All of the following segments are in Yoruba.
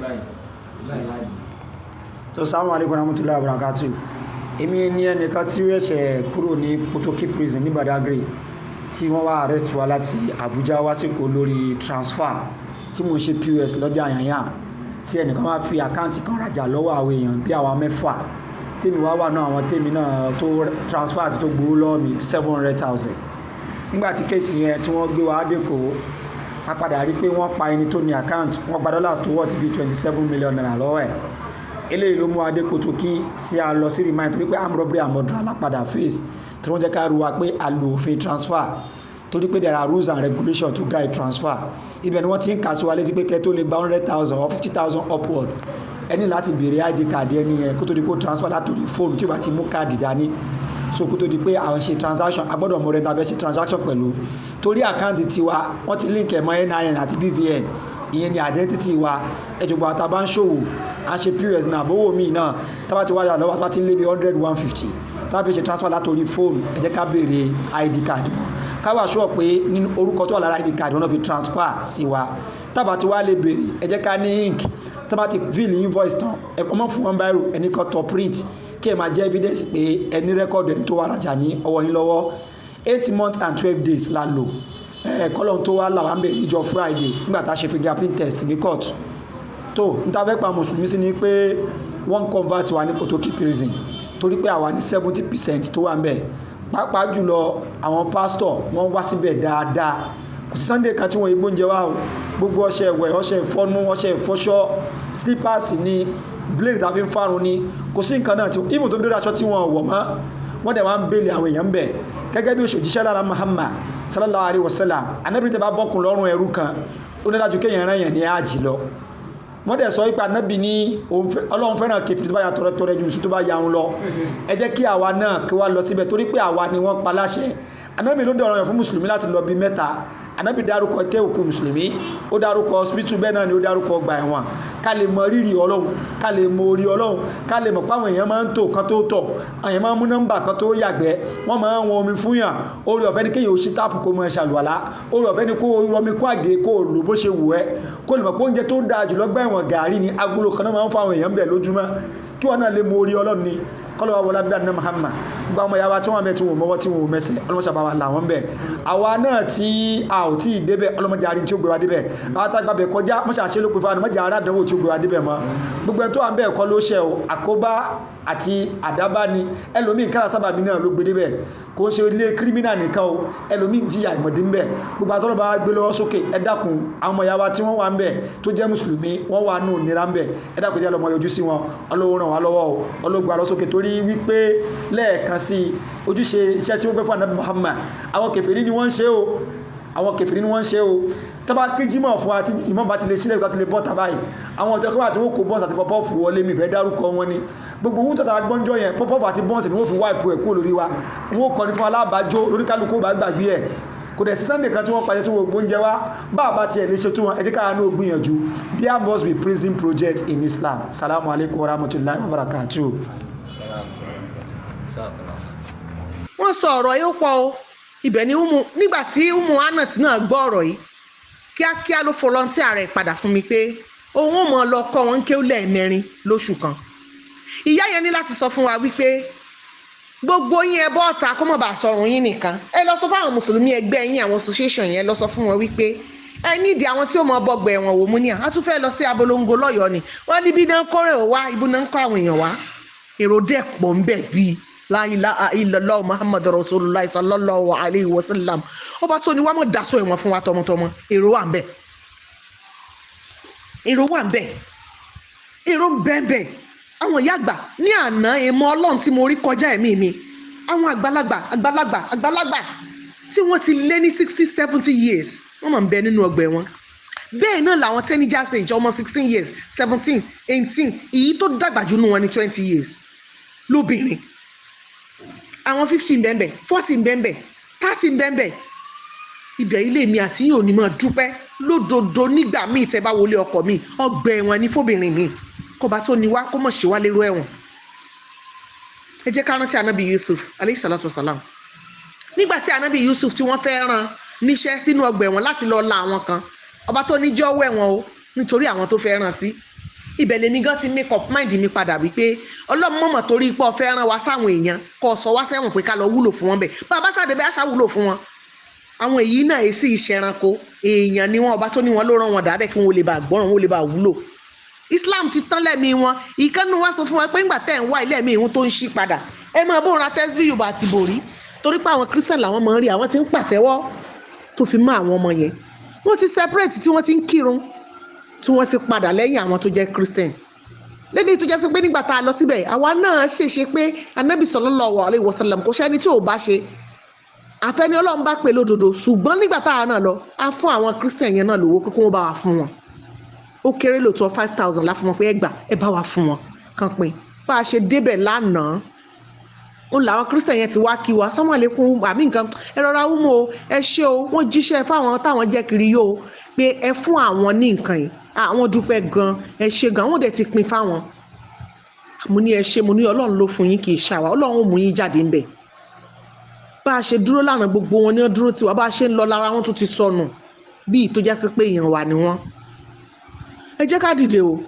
Báyìí ó ṣe hajj. Tó sáwọn alaikum warahmatullahi wabarakatuh. Èmi ní ẹnìkan tí ó ṣẹ̀ṣẹ̀ kúrò ní Potoki Prison ní Badagry, tí wọ́n wá arrest wa láti Abuja wá síkò lórí transfer tí mo ń ṣe POS lọ́jà àyànyà, tí ẹnìkan wá fi account kan rajà lọ́wọ́ àwọn èèyàn bí àwa mẹ́fà, tèmi wá wà náà, àwọn tèmi náà tó transfer sí tó gbowó lọ́wọ́ mi 700,000. Nígbà tí case yẹn tí wọ́n gbé wa dÉkòó, a padà rí pé wọ́n pa ẹni tó ní account, wọ́n gba dollars tó worth bíi 27 million naira lọ́wọ́ ẹ̀. Eléyìí ló mú adé Potoki tí a lọ sí remand, torí pé armed robbery and murder alápadà face, tí wọ́n jẹ́ ká ru wa pé a lo òfin transfer, torí pé there are rules and regulations to guide transfer. Ibẹ̀ ni wọ́n ti ń kà sí wa létí pé kẹ́ tó lè gba 100,000 or 50,000 upward, ẹ ní láti béèrè ID card ẹni yẹn kó tó di kó transfer látòrí fóònù tí ó bá ti mú káàdì dání. So kó tó di pé àwọn ṣe transaction, a gbọ́dọ̀ mọ rẹ̀ tàbí ṣe transaction pẹ̀lú, torí account tiwa wọ́n ti link ẹ̀ mọ́ NIN àti BVN, ìyẹn ni identity wa. Ẹjọba tá a bá ń ṣòwò, à ń ṣe POS náà, àbówò míì náà, tá bá ti wá lọ́wọ́, tá bá ti ń lé bí 100, 150, tá bá fi ṣe transfer látòrí fóònù, ẹ jẹ́ ká béèrè ID card wọn, ká wà sure pé nínú orúkọ tó wà lára ID card wọn náà fi transfer sí wa. Tá bá ti wá lè béèrè, ẹ jẹ́ ká ní ink. Tá bá ti fill invoice tán, ẹ ọmọ fún wọn báyìí, ẹnì kan tọ print kí ẹ máa jẹ́ evidence pé ẹni record ẹni tó wà rajà ní ọwọ́ yín lọ́wọ́. 8 months and 12 days la lò kọ́lọ́n tó wá là wá ń bẹ̀ níjọ́ Friday, nígbà tá a ṣe fingerprint test ní court. Tó níta fẹ́ pa mùsùlùmí sí ni pé wọ́n convert wa ní Potoki Prison, torí pé àwa ní 70% tó wà ń bẹ̀. Pàápàá jùlọ àwọn pásítọ̀, wọ́n wá síbẹ̀ dáadáa. Kò sí Sunday kan tí wọ́n igbó oúnjẹ wá o. Gbogbo ọṣẹ ìwẹ̀, ọṣẹ ìfọnu, ọṣẹ ìfọṣọ, slippers ní, blade tàbí fárun ní, kò sí nǹkan náà tí even tó fi dórí aṣọ tí wọ́n wọ̀ mọ́. Wọ́n dẹ̀ wá ń bèèlè àwọn èèyàn ń bẹ̀ gẹ́gẹ́ bí òṣèjíṣẹ́ lára Muhammad sallallahu alayhi wa sallam. Anábìrì tẹ́ bá bọ́kùn lọ́rùn ẹrú kan, ó ní dájú kéèyàn rán yẹn ní àjì lọ. Wọ́n dẹ̀ sọ wípé anábì ní Ọlọ́run fẹ́ràn kẹfìrí tó bá ya tọrẹ tọrẹ ju mùsùlùmí tó bá ya ń lọ. Ẹ jẹ́ kí àwa náà kí wá lọ síbẹ̀, torí pé àwa ni wọ́n pa láṣẹ. Anábì ló dọ̀rọ̀ yẹn fún mùsùlùmí láti lọ bí mẹ́ta. Anábì dárúkọ tẹ́ òkú mùsùlùmí, ó dárúkọ hospital, bẹ́ẹ̀ náà ni ó dárúkọ ọgbà ẹ̀wọ̀n. Ká lè mọ rírì Ọlọ́run, ká lè mọ orí Ọlọ́run, ká lè mọ̀ páwọn èèyàn máa ń tò kan tó tọ̀, àwọn èèyàn máa ń mú nọ́mbà kan tó yàgbẹ́, wọ́n máa ń wọn omi fún yàn. Orí ọ̀fẹ́ ni kéèyàn ó ṣí tap kó mọ ṣàlùwàlá. Orí ọ̀fẹ́ ni kó rọmi kó àgé kó lò bó ṣe wù ẹ́. Kó lè mọ̀ pé oúnjẹ tó dáa jù lọ́gbà ẹ̀wọ̀n, gàárì ni. Agolo kan náà máa ń fún àwọn èèyàn bẹ̀ lójúmọ́, kí wọ́n náà lè mọ orí Ọlọ́run ni. Kọ́lọ́ wa wọlé abíyá Muhammad. Gbogbo àwọn ìyá wa tí wọ́n bẹ̀, tí wọ́n mọ́wọ́, tí wọ́n mẹsẹ̀, ọlọ́mọṣà bá wa là wọ́n bẹ̀. Àwa náà tí a ò tí ì débẹ̀, ọlọ́mọdé arin tí ó gbé wa débẹ̀. Àwọn tá gbàbẹ̀ kọjá, mọ́ṣà ṣe ló pè fún wa, mọ́jà aládánwò tí ó gbé wa débẹ̀ mọ́. Gbogbo ẹni tó wà ń bẹ̀ kọ́ ló ṣe o, àkóbá àti àdábá ni. Ẹlòmíì kára sábàbí náà ló gbé débẹ̀. Kò ń ṣe ilé criminal nìkan o, ẹlòmíì jìyà ìmọ̀dé ń bẹ̀. Gbogbo àtọ́nà bá gbé lọ́wọ́ sókè, ẹ dákun, àwọn ọmọ ìyá wa tí wọ́n wà ń bẹ̀ tó jẹ́ mùsùlùmí, wọ́n wà nù nira ń bẹ̀. Ẹ dákun, jẹ́ lọ́mọ yọjú sí wọn. Ọlọ́run ràn wá lọ́wọ́ o, Ọlọ́run lọ sókè, torí wípé lẹ́ẹ̀kan sí ojúṣe iṣẹ́ tí wọ́n gbé fún Ànábì Muhammad, àwọn kèfèrí ni wọ́n ń ṣe o, àwọn kèfèrí ni wọ́n ń ṣe o. Tọ́ba kéjímọ̀ fún wa, tí ìmọ̀ bá ti lè sílẹ̀, tó ti lè bọ́ tàbá yìí, àwọn ọjọ́ kan wà tí wọ́n kó buns àti puff-puff wọlé, mi fẹ́ dárúkọ wọn ni. Gbogbo owó tọ́ta gbọ́njọ́ yẹn, puff-puff àti buns ni wọ́n fi wipe ẹ̀ kúrò lórí wa. Wọ́n kọrin fún alábàájó lórí, kálukú bá gbàgbé ẹ̀. Kò dẹ̀ sí Sunday kan tí wọ́n pàṣẹ tí wọ́n gbóúnjẹ wá. Bá a bá tiẹ̀ lè ṣe tó wọn, ẹ jẹ́ káà náà gbìyànjú. There must be prison project in Islam. Salamu alaykum wa rahmatulahi wa barakatuh. Wọ́n sọ ọ̀rọ̀ yìí, ó pọ̀ o. Ibẹ̀ ni umu, nígbà tí Umu Anat náà gbọ́ ọ̀rọ̀ yìí, kíákíá ló volunteer rẹ̀ padà fún mi pé òun ò mọ̀ lọ kọ́ wọn kéwú lẹ́ẹ̀mẹrin lóṣù kan. Ìyá yẹn ní láti sọ fún wa wípé gbogbo yín, ẹ bọ́ ọ̀tá, kó mọ̀ bá sọ̀rọ̀ yín nìkan. Ẹ lọ sọ fáwọn mùsùlùmí ẹgbẹ́ yín, àwọn association yẹn, lọ sọ fún wọn wípé ẹ nídìí àwọn tí ó mọ bọgbẹ ẹ̀wọ̀n wò. Mú ní à á tún fẹ́ lọ sí abolongo lọ́yọ̀ọ́ ni wọ́n ní bí náà kórè ò wá, ibú náà ń kọ́ àwọn èèyàn wá. Èrò dẹ̀ pọ̀ ń bẹ̀ bíi la ilaha illallah Muhammad rasulullah sallallahu alayhi wa sallam. Ọba tó ní wàá mọ̀ dasọ ẹ̀wọ̀n fún wa tọmọtọmọ. Èrò wà ń bẹ̀, èrò wà ń bẹ̀, èrò ń bẹ́ẹ̀ bẹ́ẹ̀. Àwọn ìyá àgbà ní àná, èèmọ̀ Ọlọ́run tí mo rí kọjá ẹ̀mí mi, àwọn àgbàlagbà àgbàlagbà àgbàlagbà tí wọ́n ti lé ní 60, 70 years, wọ́n máa ń bẹ nínú ọgbà ẹ̀wọ̀n. Bẹ́ẹ̀ náà làwọn teenagers age, ọmọ 16 years, 17, 18, èyí tó dàgbà jù nù wọn ní 20 years lóbìnrin. Àwọn 50 bẹ́ẹ̀, 40 bẹ́ẹ̀, 30 bẹ́ẹ̀. Ibẹ̀ ilé mi àti yín ò ní máa dúpẹ́ lódodo. Nígbà míì tẹ́ bá wọlé ọkọ̀ mi, ọgbà ẹ̀wọ̀n ní fóbìnrin mi. Kọba tó ní wá kó mọ̀ ṣe wá lérò ẹ̀wọ̀n. Ẹ jẹ́ ká rántí Anabi Yusuf aleyhi salatu wa salam. Nígbà tí Anabi Yusuf tí wọ́n fẹ́ rán níṣẹ́ sínú ọgbà ẹ̀wọ̀n láti lọ la àwọn kan, ọba tó ní jẹ́ ọwọ́ ẹ̀wọ̀n o, nítorí àwọn tó fẹ́ rán sí. Ibẹ̀ lèmi gan ti make up mind mi padà wípé Ọlọ́run mọ̀mọ́ torí pé ó fẹ́ rán wa sáwọn èèyàn kó sọ wá sẹ́wọ̀n pé ká lọ wúlò fún wọn bẹ̀. Bàbá sáde bẹ́ẹ̀ aṣá wúlò fún wọn. Àwọn èyí náà èsì ìṣẹ̀ranko èèyàn ni wọn, ọba tó ní wọn ló rán wọn dàbẹ̀ kí wọn lè bá gbọ́ràn, wọn lè bá wúlò. Islam ti tán lẹ́mìí wọn. Ìkànnì wa sọ fún wa pé ńgbà tẹ́ ń wá ilé ẹ̀mí ìhun tó ń ṣí padà, ẹ máa bóun ra tẹ́sí Yorùbá àti bòrí, torí pé àwọn Christian làwọn máa ń rí, àwọn tí ń pàtẹ́wọ́ tó fi mọ́ àwọn ọmọ yẹn. Wọ́n ti separate tí wọ́n ti ń kírun, tí wọ́n ti padà lẹ́yìn àwọn tó jẹ́ Christian. Lédè tó jẹ́ sí pé nígbà tá a lọ síbẹ̀, àwa náà ṣèṣe pé Anabi sallallahu alaihi wasallam kò sẹ́ni tí ò bá ṣe, àfẹ́ni Ọlọ́run bá pè lódodo. Ṣùgbọ́n nígbà táwa náà lọ, a fún àwọn Christian yẹn náà lówó pé kí wọ́n bá wa fún wọn. Ó kéré lóòótọ́, 5,000 la fún wọn pé ẹ gbà, ẹ bá wa fún wọn kan pín. Bá a ṣe débẹ̀ lánàá, ó làwọn Christian yẹn ti wá kí wa, sáwọn àlékún àbí nǹkan, ẹ rọra wú mọ́ o, ẹ ṣé o, wọ́n jíṣẹ́ fáwọn táwọn jẹ́ kiri yó o pé ẹ fún àwọn ní nǹkan yìí, àwọn dúpẹ́ gan, ẹ ṣé gan, àwọn dẹ̀ ti pín fáwọn. Mo ní ẹ ṣé, mo ní Ọlọ́run ló fún yín, kì í ṣàwà, Ọlọ́run ó mú yín jáde ńbẹ̀. Bá a ṣe dúró lánàá, gbogbo wọn ni wọ́n dúró tiwa. Bá a ṣe ń lọ lára wọn tó ti sọnù bí tó já sí pé èèyàn wà ní wọn. Ẹ jẹ́ ká dìde o,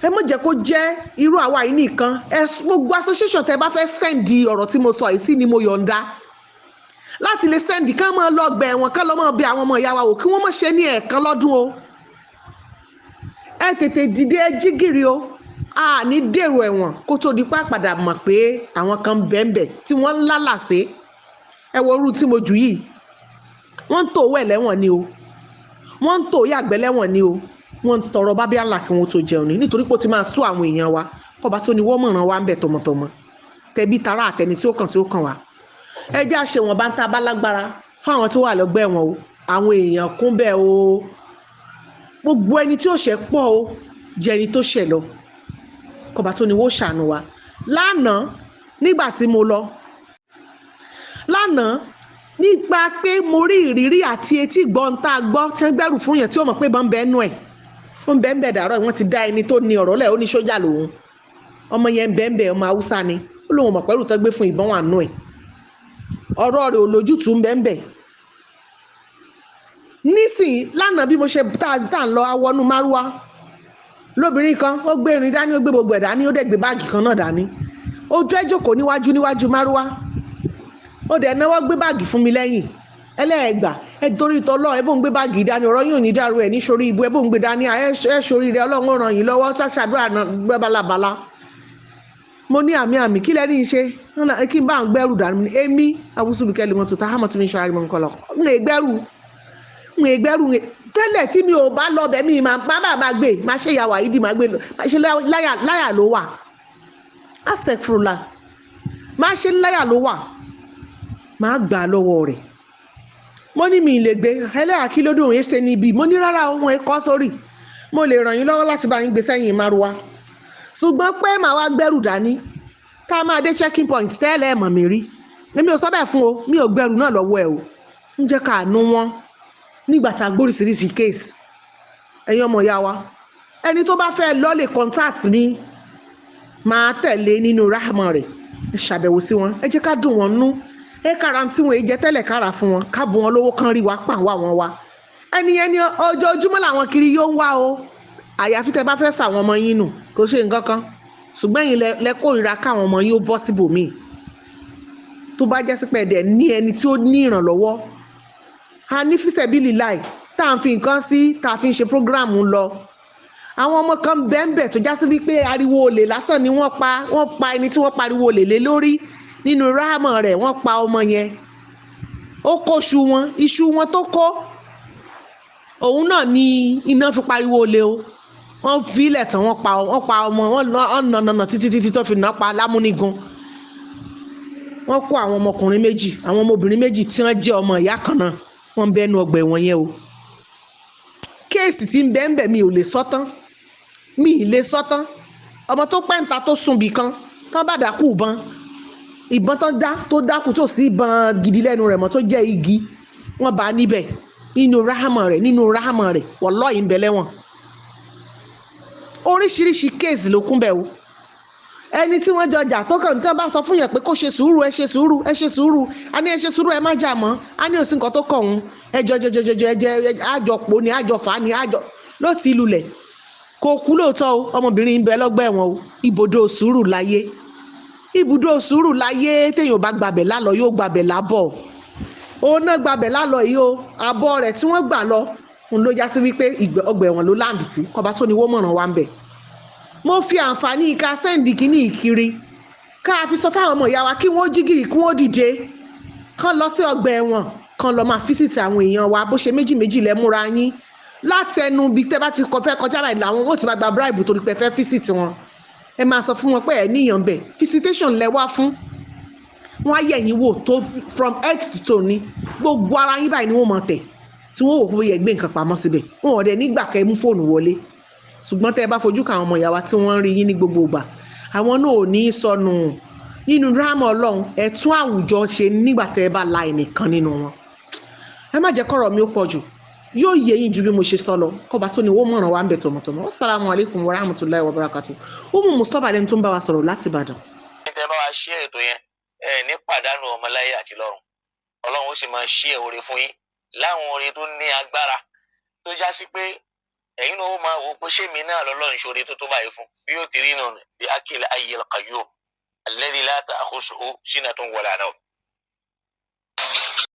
ẹ má jẹ́ kó jẹ́ irú àwa yìí nìkan. Ẹ gbogbo association tẹ́ bá fẹ́ send ọ̀rọ̀ tí mo sọ yìí sí ni mo yọ̀ǹda láti lè send, ká máa lọ gbẹ̀ ẹ̀wọ̀n, ká lọ máa bẹ àwọn ọmọ ìyá wa wò, kí wọ́n má ṣe ní ẹ̀ẹ̀kan lọ́dún o. Ẹ tètè dìde, ẹ jí gìrì o, a ní dèrò ẹ̀wọ̀n kó tó di pa padà mọ̀ pé àwọn kan bẹ́ẹ̀nbẹ́ẹ̀ tí wọ́n ń lálàsé. Ẹ wo irú tí mo jù yìí, wọ́n ń tò owó ẹ̀lẹ́wọ̀n ni o, wọ́n ń tò yàgbẹ́ lẹ́wọ̀n ni o, wọ́n ń tọrọ bábíàlà kí wọ́n tó jẹun ni, nítorí pé ó ti máa sú àwọn èèyàn wa. Kọba tó ní wọ́n mọ̀ràn wa ń bẹ̀ tọmọtọmọ, tẹbí tará àtẹni tí ó kàn tí ó kàn wá. Ẹ jẹ́ àṣẹ wọn bá ń ta bá lágbára fáwọn tó wà lọ́gbà ẹ̀wọ̀n o. Àwọn èèyàn kún bẹ́ẹ̀ o, gbogbo ẹni tí ó ṣẹ̀ pọ̀ o jẹ́ ẹni tó ṣẹ̀ lọ. Kọba tó ní wọ́n ṣàánú wa. Lánàá nígbà tí mo lọ lánàá, nípa pé mo rí ìrírí àti etí gbọ́n tá a gbọ́ tí wọ́n gbẹ́rù fún yẹn tí ó mọ̀ pé bọ́n bẹ́ẹ̀ nú ẹ̀, ó ń bẹ́ẹ̀ bẹ́ẹ̀ dàárọ̀, wọ́n ti dá ẹni tó ní ọ̀rọ̀ lẹ̀, ó ní sójà lòun, ọmọ yẹn ń bẹ́ẹ̀ bẹ́ẹ̀, ọmọ Haúsá ni, ó lóun mọ̀ pẹ̀lú tó gbé fún ìbọn wà nú ẹ̀, ọ̀rọ̀ rẹ̀ ò lójútùú ń bẹ́ẹ̀ bẹ́ẹ̀. Nísìnyí lánàá bí mo ṣe tá à ń lọ awọnú márúwá, lóbìnrin kan ó gbé irin dání, ó gbé gbogbo ẹ̀ dání, ó dẹ̀ gbé báàgì kan náà dání, ó jẹ́ jókòó níwájú níwájú márúwá, ó dẹ̀ náwó gbé báàgì fún mi lẹ́yìn. Ẹlẹ́ẹ̀gbà ẹ torí tọ́lọ́, ẹ bó ń gbé báàgì dání, ọ̀rọ̀ yóò ní dàrú ẹ̀ ní sórí ibu, ẹ bó ń gbé dání, ẹ sórí rẹ, Ọlọ́run ó ràn yín lọ́wọ́, ṣàṣàdúrà náà balabala. Mo ní àmì àmì, kí lẹ́ni ṣe kí n bá ń gbẹ́rù dání? Èmi awúsùbìkẹ́lì mọ́tò tá a mọ̀ tí mi ṣe àrímọ̀ nǹkan lọ, ń lè gbẹ́rù, ń lè gbẹ́rù tẹ́lẹ̀ tí mi ò bá lọ bẹ̀, mi máa bá máa gbé, máa ṣe ìyàwó àyídì, máa gbé, máa ṣe láyà ló wà, astagfirullah, máa ṣe láyà ló wà, máa gbà lọ́wọ́ rẹ̀. Mo ní mi lè gbé. Ẹlẹ́yà kí ló dùn ún ṣe níbí? Mo ní rárá, ohun ẹ̀kọ́ sórí, mo lè ràn yín lọ́wọ́ láti bá yín gbé sẹ́yìn márúwá, ṣùgbọ́n pé màá wá gbẹ́rù dání ká máa dé checking point tẹ́lẹ̀ mọ̀ mi rí, èmi ò sọ bẹ́ẹ̀ fún o, mi ò gbẹ́rù náà lọ́wọ́ ẹ o. Ń jẹ́ ká àánú wọn nígbà tá a gbóríṣiríṣi case. Ẹ̀yin ọmọ ìyá wa, ẹni tó bá fẹ́ lọ lè contact mi, máa tẹ̀lé nínú rahma rẹ̀. Ẹ ṣàbẹ̀wò sí wọn, ẹ jẹ́ ká dùn wọ́n nú, ẹ kára tí wọn jẹ tẹ́lẹ̀ kára fún wọn, ká bù wọn lówó kán rí wa pàǹwá wọn wa. Ẹni yẹn ní ojoojúmọ́ làwọn kiri yóò ń wá o, àyàfi tẹ́ bá fẹ́ sàwọn ọmọ yín nù, kò ṣe nǹkan kan, ṣùgbọ́n ẹ̀yin lẹ kórìíra káwọn ọmọ yín ó bọ́ síbòmíì. Tó bá jẹ́ sípẹ́ dẹ̀ ní ẹni tí ó ní ìrànlọ́wọ́, a ní fíṣẹ̀bílì láì tá à ń fi nǹkan sí, tá a fi ń ṣe program lọ. Àwọn ọmọ kan bẹ́ẹ̀nbẹ́ẹ̀ tó já sí wípé ariwo olè lásán ni wọ́n pa, wọ́n pa ẹni tí wọ́n pariwo olè lé lórí, nínú ráhámọ̀ rẹ̀ wọ́n pa ọmọ yẹn, ó kó iṣu wọn, iṣu wọn tó kó òun náà ni iná fi pariwo olè o. Wọ́n fi ilẹ̀ tán, wọ́n pa, wọ́n pa ọmọ wọn nà nà nà títí títí tó fi nà pa lámúnigun. Wọ́n kó àwọn ọmọkùnrin méjì, àwọn ọmọbìnrin méjì tí wọ́n jẹ́ ọmọ ìyá kan náà, wọ́n ń bẹ́nu ọgbà ẹ̀wọ̀n yẹn o. Case tí ń bẹ́ẹ̀ bẹ́ẹ̀ mi ò lè sọ tán, mi ì lè sọ tán. Ọmọ tó pẹ́ǹta tó sùn bì kan tán bá dákú, ìbọn ìbọn tán dá tó dákú tó sí ìbọn gidi lẹ́nu rẹ̀ mọ́ tó jẹ́ igi, wọ́n bá níbẹ̀ nínú ráhámọ̀ rẹ̀, nínú ráhámọ̀ rẹ̀, wallahi ń bẹ lẹ́wọ̀n. Oríṣiríṣi case ló kún bẹ́ẹ̀ o. Ẹni tí wọ́n jọ jà tó kàn tí wọ́n bá sọ fún yẹn pé kó ṣe sùúrù, ẹ ṣe sùúrù, ẹ ṣe sùúrù, a ní ẹ ṣe sùúrù, ẹ má jà mọ́, a ní òsín nǹkan tó kàn òun, ẹ jọ jọ jọ jọ jọ, ẹ jẹ àjọ pò ní, àjọ fà á ní, àjọ ló ti lulẹ̀. Kò kú lóòótọ́ o, ọmọbìnrin ń bẹ lọ́gbà ẹ̀wọ̀n o. Ibùdó sùúrù láyé, ibùdó sùúrù láyé. Téèyàn bá gbàbẹ̀ lálọ, yóò gbàbẹ̀ lábọ̀. Òun náà gbàbẹ̀ lálọ yìí o. Àbọ̀ rẹ̀ tí wọ́n gbà lọ òun ló já sí wípé ọgbà ẹ̀wọ̀n ló land sí. Kọba tó ní wọ́n mọ̀ràn wa ń bẹ̀. Mo fi àǹfààní ká send kínní ìkiri, ká fi sọ fáwọn ọmọ ìyá wa kí wọ́n jí gìrì, kí wọ́n dìde, kán lọ sí ọgbà ẹ̀wọ̀n, kán lọ máa visit àwọn èèyàn wa. Bó ṣe méjì méjì lẹ́ múra yín látẹnu bí tẹ́ bá ti kọ fẹ́ kọjá báyìí, làwọn ò ti máa gba bribe torí pé fẹ́ visit wọn. Ẹ máa sọ fún wọn pé ẹ níyàn bẹ̀, visitation lẹ wá fún. Wọn á yẹ̀ yín wò tó from head to toe ní gbogbo ara yín báyìí ni wọ́n máa tẹ̀, tí wọ́n wò pé yẹ gbé nǹkan pamọ́ síbẹ̀. Wọn ò dẹ̀ nígbà kẹ́ mú fóònù wọlé. Ṣùgbọ́n tẹ́ ẹ bá fojú kan àwọn ọmọ ìyá wa tí wọ́n ń rí yín ní gbogbo ìgbà, àwọn náà ò ní í sọnù nínú rámọ̀ Ọlọ́run. Ẹ tún àwùjọ ṣe nígbà tẹ́ ẹ bá la ẹnìkan nínú wọn. Ẹ má jẹ́ kọ́rọ̀ mi ó pọ̀ jù, yóò yé yín ju bí mo ṣe sọ lọ. Kọba tó ní owó mọ̀ràn wa ń bẹ̀ tọmọtọmọ. Assalamu alaikum warahmatullahi wabarakatuh. Umu Mustapha lẹni tó ń bá wa sọ̀rọ̀ láti Ìbàdàn. Ní tẹ́ bá wa ṣí ètò yẹn, ẹ ní pàdánù ọmọláyé àti lọ́run. Ọlọ́run ó sì máa ṣí oore fún yín láwọn oore tó ní agbára, tó já sí pé ẹ̀yin náà ó máa wò pé ṣé mi náà lọ́lọ́run ṣoore tó tó báyìí fún. Bí ó ti rí nù bí akil ayyil qayyum alladhi la ta'khusuhu sinatun wala nawm.